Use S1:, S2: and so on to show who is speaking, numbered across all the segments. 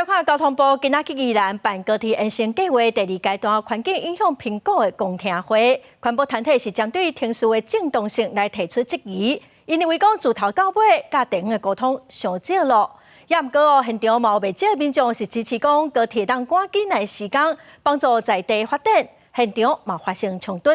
S1: 看交通部今仔去宜蘭辦高鐵延線計畫第二階段環境影響評估的公聽會，環保團體是針對程序的正當性來提出質疑，𪜶認為講自頭到尾佮地方的溝通傷少囉。也毋過哦，現場嘛有袂少民眾是支持講高鐵當趕緊來施工，幫助在地發展，現場嘛發生衝突。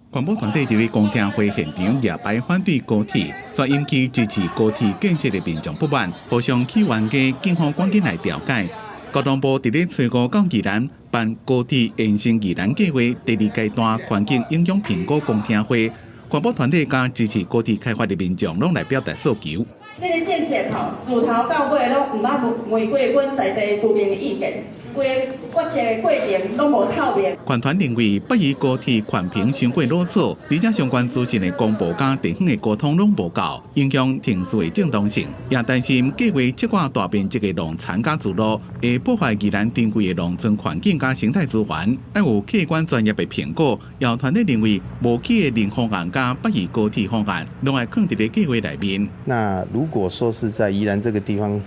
S2: 環保團體佇咧公聽會現場舉牌反對高鐵，煞引起支持高鐵建設的民眾不滿，互相起冤家，警方趕緊來調解。交通部佇咧初五到宜蘭辦高鐵延線宜蘭計畫第二階段環境影響評估公聽會，環保團體佮支持高鐵開發的民眾攏來表達訴求。
S3: 這个政策吼，自頭到尾攏毋捌問過阮在地居民的意見，規個決策的過程攏無透明。
S2: 環團認為，北宜高鐵環評傷過囉嗦，而且相關資訊的公布佮地方的溝通攏無夠，影響程序的正當性，也擔心計畫切割大面積的農田佮住路，會破壞宜蘭珍貴的農村環境佮生態資源，愛有客觀專業的評估。也有團體認為，無期的林方案佮北宜高鐵方案，攏愛囥佇咧計畫內面。
S4: 那如果說是在宜蘭這個地方，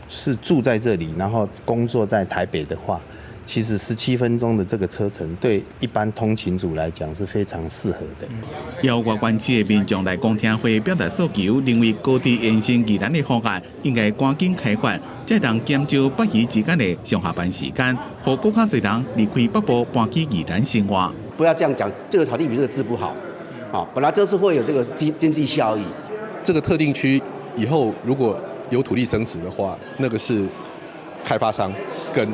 S4: 是住在這裡，然後工作在台北的話，其實17分鐘的這個車程，對一般通勤族來講是非常適合的。
S2: 有外縣市的民眾來公聽會表達訴求，認為高鐵延線宜蘭的方案應該趕緊開發，才能減少北宜之間的上下班時間，予閣較濟人離開北部搬去宜蘭生活。
S5: 不要這樣講，這個草地比這個字不好。啊，本來就是會有這個經濟效益。
S6: 這個特定區以後如果有土地增值的話，那個是開發商跟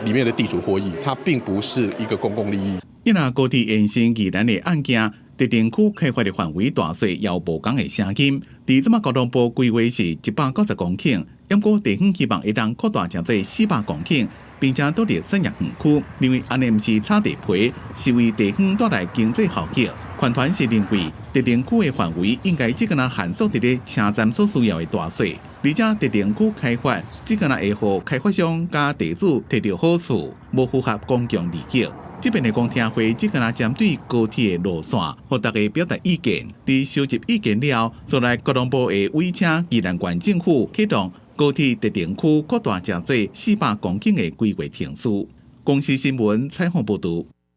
S6: 裡面的地主獲益，它並不是一個公共利益。
S2: 因為高鐵延線宜蘭的案件，特定區開發的範圍大細有無仝的聲音。佇這馬交通部規劃是190公頃，毋過地方希望會當擴大成做400公頃，並且獨立產業園區，認為按呢毋是炒地皮，是為地方帶來經濟效益。環團是認為，特定區的範圍應該只干焦限縮佇咧車站所需要的大細，而且特定區開發只干焦會予開發商佮地主提著好處，無符合公共利益。這邊的公聽會只干焦針對高鐵的路線，予大家表達意見。佇收集意見了後，煞來交通部會委請宜蘭縣政府啟動高鐵特定區擴大成做400公頃的規劃程序。公視新聞採訪報導。